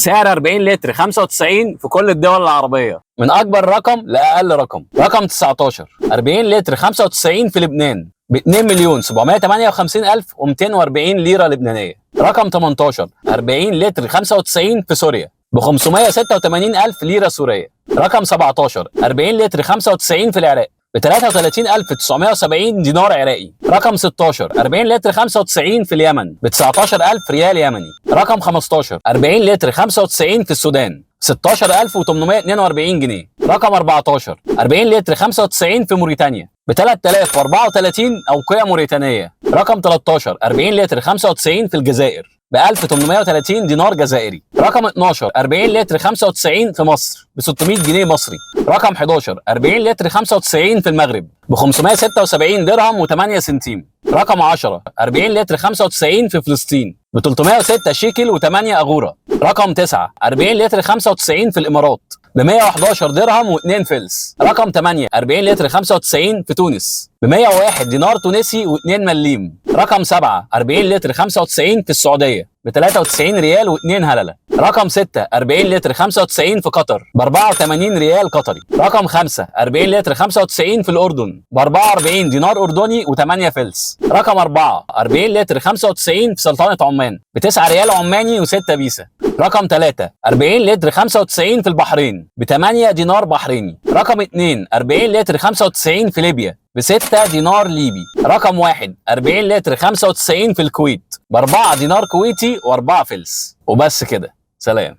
سعر 40 لتر 95 في كل الدول العربية، من اكبر رقم لاقل رقم. رقم 19، 40 لتر 95 في لبنان ب 2,758,240 ليرة لبنانية. رقم 18، 40 لتر 95 في سوريا ب 586,000 ليرة سورية. رقم 17، 40 لتر 95 في العراق ب 33,970 دينار عراقي. رقم 16، 40 لتر 95 في اليمن ب 19,000 ريال يمني. رقم 15، 40 لتر 95 في السودان 16,842 جنيه. رقم 14، 40 لتر 95 في موريتانيا ب 3034 أوقية موريتانية. رقم 13، 40 لتر 95 في الجزائر ب 1830 دينار جزائري. رقم 12، 40 لتر 95 في مصر ب 600 جنيه مصري. رقم 11، 40 لتر 95 في المغرب ب 576 درهم و8 سنتيم. رقم 10، 40 لتر 95 في فلسطين ب 306 شيكل و8 أغورة. رقم 9، 40 لتر 95 في الإمارات ب 111 درهم و2 فلس. رقم 8، 40 لتر 95 في تونس ب 101 دينار تونسي و2 مليم. رقم 7، 40 لتر 95 في السعودية ب 93 ريال و2 هللة. رقم 6، 40 لتر 95 في قطر ب 84 ريال قطري. رقم 5، 40 لتر 95 في الأردن ب 44 دينار أردني و8 فلس. رقم 4، 40 لتر 95 في سلطنة عمان ب 9 ريال عماني و6 بيسة. رقم 3، 40 لتر 95 في البحرين ب 8 دينار بحريني. رقم 2، 40 لتر 95 في ليبيا ب 6 دينار ليبي. رقم 1، 40 لتر 95 في الكويت ب 4 دينار كويتي و4 فلس. وبس كده، سلام.